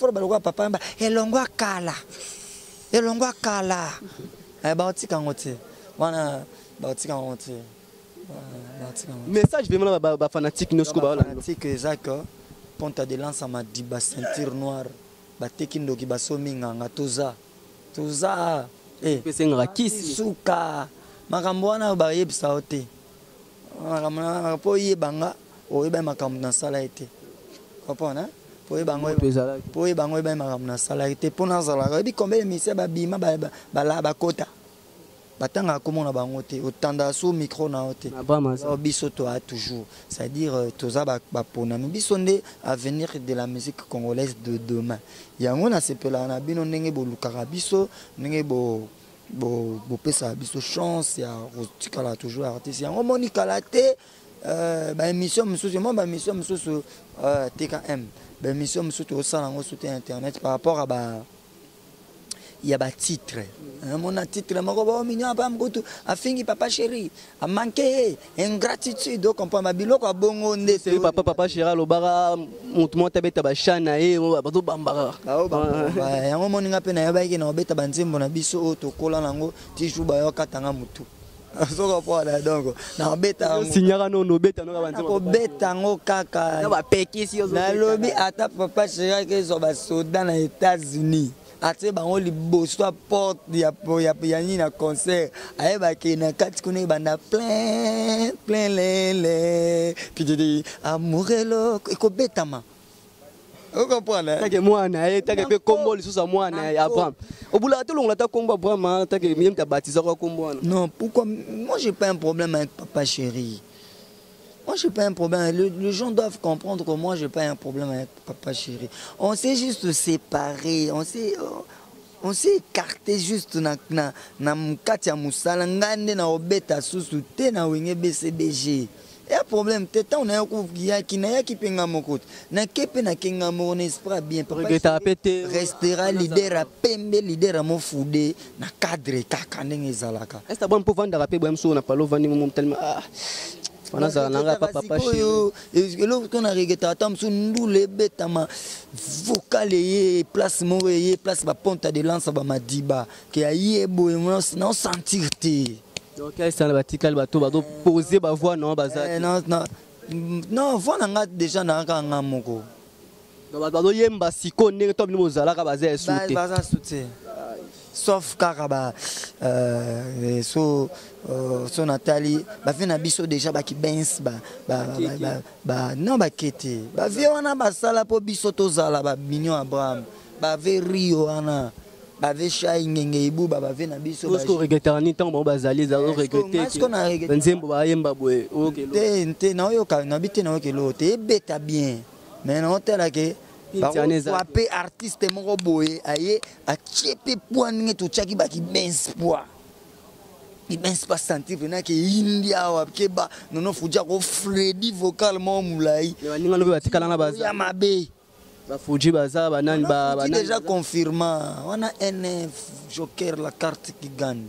Fo balokola papa yamba elongwa kala, elongwa kala. Eh, baotika yango te wana, baotika yango te, baotika yango. Message vraiment na bafanatique nyonso ko baolanda. Fanatique eza que Ponta de Lance, Madiba, ceinture noire, bateki ndoki, basomi nganga, toza toza eh, Esengaka kisi. Suka makambo wana bayebisa yo te. Makambo mpo oyeba nga, oyeba makambo nasala ye te, comprendre? Po oyeba yango, po oyeba yango, oyeba makambo nasalaki te mpo nazalaka. Oyebi combien de musiciens babima, bala, bakota, batangaka komona bango te, otandaka so micro na yo te? Biso toa toujours, c'est-à-dire toza baponami, biso nde avenir de la musique congolaise de demain. Yango nasepelaka na bino ndenge bolukaka biso, ndenge bo bopesaka biso chance ya kotikala toujours artiste. Yango moni kala te, baémission mosusu, mo baémission mosusu, TKM, baémission mosusu tozosala yango sur internet par rapport à ba ya batitre. Mona titre moko bo mignon apa mkutu afingi papa chéri, amanke ye ingratitude, ocomprendre babiloko ya bongo nde. Papa, papa chéri alobaka motu moko tabeta bachan na ye, bazobambaka. Yango moninga mpe nayebaki na obeta banzembo na biso oyo tokola nango ti jour bayokatanga motu, ozokomprendre? Donc nakobeta yango. Signaka nono obeta. Nakobeta yango kaka. Bapekisi. Nalobi ata papa chéri akezwa basoda na États-Unis, atie bango liboso ya porte ya nini na concert, ayebaki na kati kuna ebanda plein plein lele pitidi amour eloko ekobetama, ocomprendre? Take mwana ye, take mpe kombo lisusu ya mwana ya Abraham obulaka tolongola ta kombo Abraham, take ye moto abatizaka kombo wana. Non, pourquoi? Moi, j'ai pas un problème avec papa chéri. Moi, j'ai pas un problème. Les gens doivent comprendre que moi, j'ai pas un problème avec papa chéri. On s'est juste séparés. On s'est écarté juste na kati ya mosala. Ngai nde na obeta susu te na Wenge BCBG. Ya problème te. Ntango nayaki, nayaki mpe nga moko te, nake mpe nake nga moko na esprit bien. Regrettaka mpe te? Restera leader ya pembe, leader ya mofude na cadre kaka ndenge ezalaka. Est bon mpo vandaka mpe boya mosusu na palo, ovandi momo telema, ah, wana azala nanga pa papa chéri. Eloko to na regrettaka, ata mosusu ndula ebetama, vocal eye place moko, eye place baponta de lance, bamadiba ke aye boye, naosentir te. Donc esala batikali bato bazopose bavoix na baza? Non, voix na nga déjà nayaka nga moko. Bato bazoyemba sikoyo ndenge to bino bozalaka baza esu te? Baza su te, sauf kaka ba so so natali bavie na biso déjà bakibens ba, non, bakete bavie wana basala mpo biso tozala bamignon Abraham, bave Rio wana, bave Shai Ngenge Ibuba, bave na biso. Oregretaka nini ntango bango bazali? Eza oregrete nzembo bayemba boye? Te te, naoyoka nabi te, nayoka eloko te, ebeta bien, mais naotala ke bape artiste moko boye aye atie mpe poids ndenge totiaki bakibens, poids ibens basentir mpena ke yindi awa ke ba Nono Fuji ako fredi vocal moko molai. Baninga no mpe batikala na baza ya mabe. Bafuji baza banani? Déjà confirma wana nf joker, la carte qui gagne,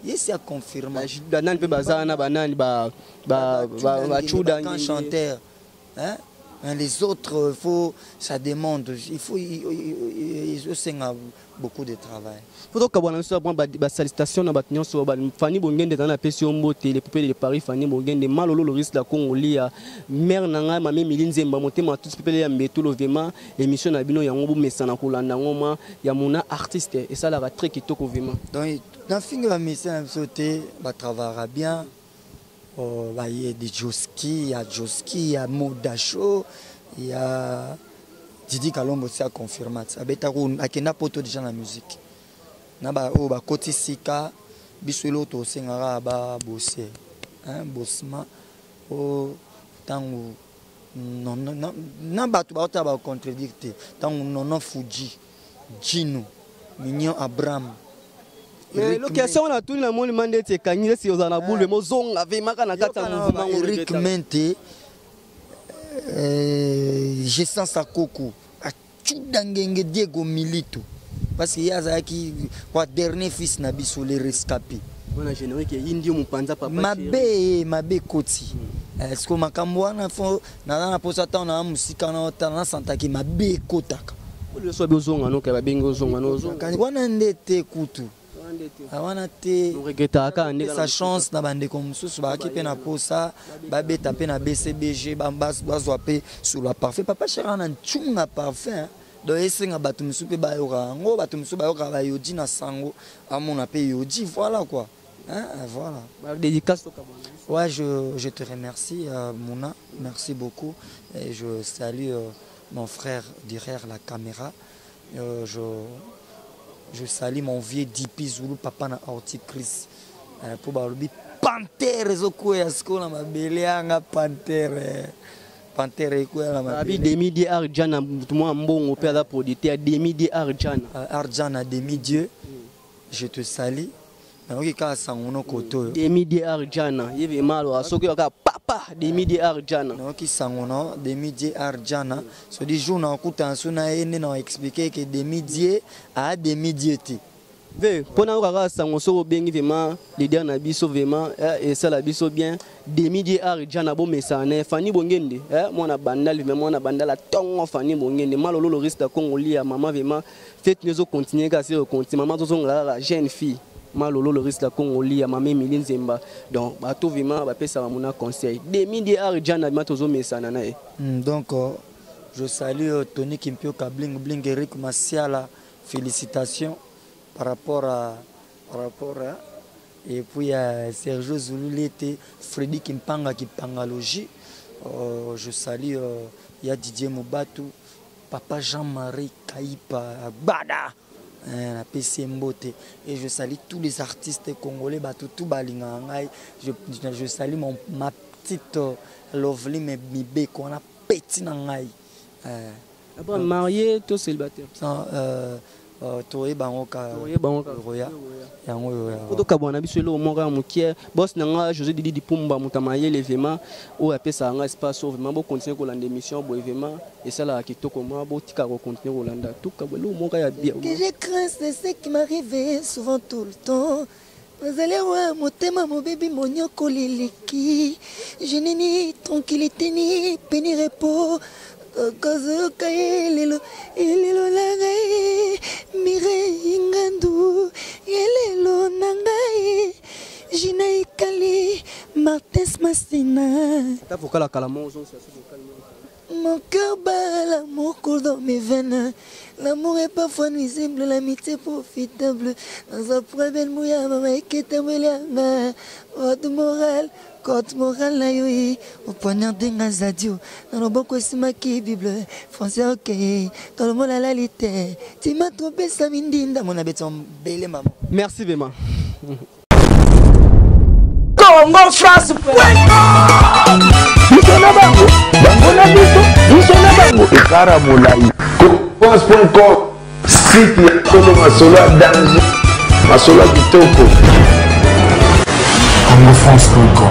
ye si aconfirma. Banani mpe baza wana, banani? Bachuda. Chanteur, hein? Mais les autres, faut, ça demande, il faut, il beaucoup de travail. Po tokabwana biso, basalutation na bato nyonso. Fani Bongende eza, napesi yo mbote, le poupée de Paris, Fani Bongende, Malolo Loris la Congolia, mare na ngai mame Mili Nzemba, motema tuti pepele ya Mbetulo. Vraiment, émission na bino yango bomesana kolanda yango ma ya mona artiste, esalaka très kitoko vraiment. Donc nafingi bamusicien na biso te, batravaillera bien. Oh, baye de Joski, ya Joski, ya Modasho, ya Didi Kalombo si aconfirma ti abetaka, akenda poto déjà na musique na baoyo bakoti sika. Biso eloko tosengaka, babose bosma o ntango na bato baotala bacontredire te, ntango Nono Fuji, Jino, Mignon Abraham. Location wana tuni na moni ma ndeti ekangi esi ozala na boule, mozonga vemaka na kati ya mouvement. Eric Mente, Gessan Sakoko, Acuda Ngenge, Diego Milito, parce que ye azalaki kwa dernier fils na biso, le rescapé. Wana générique eyindi yo mopanza papa. Mabe mabe ekoti. Est ce que makambo wana fo naza na mposa ntango naa mosika na otala, nasantaki mabe ekotaka. Oyo so bozonga no ka babengi ozonga no ozonga. Wana nde te kutu. Wana te. Regrettaka kaka nde sa chance na bandeko mosusu bazalaki mpe na posa babeta mpe na BCBG, bazwa mpe sur la parfait. Papa Chéri na ntshunga parfait. Donc esenga bato mosusu mpe bayoka yango, bato mosusu bayokaka bayodi na sango, amona mpe yodi, voilà quoi. Hein, voilà. Bah, dédicace au Ouais, je te remercie, Mouna. Merci beaucoup. Et je salue mon frère derrière la caméra. Je salue mon vieux Dipi Zulu, papa na Horti Chris. Pour balobi panthère ezokwea sikoyo na mabele yanga panthère. Panthère ekwea na mabele. Abi demi dieu Arjana, moi mbongo pe aza producteur demi dieu Arjana. Arjana demi dieu. Je te salue. Nayoki kaka sango no koto oyo. Demi dieu Arjana, ye vraiment alors soki kaka papa demi dieu Arjana. Nayoki sango no demi dieu Arjana. So di jour na okuta so na ye nde na expliquer que demi dieu a demi dieu te. Ve pona yo kaka sango soko bengi vraiment leader na biso vraiment et ça la biso bien demi dieu Arjana bo mesana Fanny Bongende mwana bandal vraiment mwana bandal tongo Fanny Bongende malolo le risque Congo lia maman vraiment fête nous continuer ka c'est continuer maman zo ngala la jeune fille malolo le risque Congo lia maman Emilie Nzemba donc bato vraiment ba pesa mona conseil demi dieu Arjana vraiment tozo mesana na ye. Donc je salue Tony Kimpioka Bling Bling Eric Masiala, félicitations par rapport à et puis Sergio Zululete, Freddy Kimpanga Kipangalogie, je salue ya Didier Mubatu, papa Jean-Marie Kaipa Bada, la PC Mbote, et je salue tous les artistes congolais, tout balinga ngai, je salue ma petite Lovely Mibeko, on a petit ngai. Après marié to célibataire? Non, toye bango ka toye bango ka roya yango yo ya poto kabwana biso lo moko ya mokie boss na nga José Didi Dipumba mutama yele vraiment o apesa nga espace vraiment bo continuer ko landa émission bo vraiment et ça la kitoko moi bo tika ko continuer ko landa tout ka lo moko ya bien. Que je crains c'est ce qui m'arrive souvent tout le temps. Nazali wa motema mobebi monyoko leleki. Je n'ai ni tranquillité ni paix ni repos. Kozoka elelo elelo na ngai Mireille Ngandu elelo na ngai Gina Ikali Martins Masina. Ta vocal kala mo zon c'est vocal. Mon cœur bat, l'amour coule dans mes veines. L'amour est parfois nuisible, l'amitié profitable. Dans un problème, mouya, maman, et que t'as Votre morale, côte morale, la yoi. Au poignard d'un gazadio. Dans le bon costume, qui Bible. Français, ok. Dans le monde à la lité. Tu m'as trompé, ça m'indinda. Mon habit, son belle maman. Merci, vraiment. Congo France. Biso na bango, bango na biso, biso na bango. Ekara molai. France.com, site ya solo masolo ya danger, masolo ya kitoko. Congo France.com.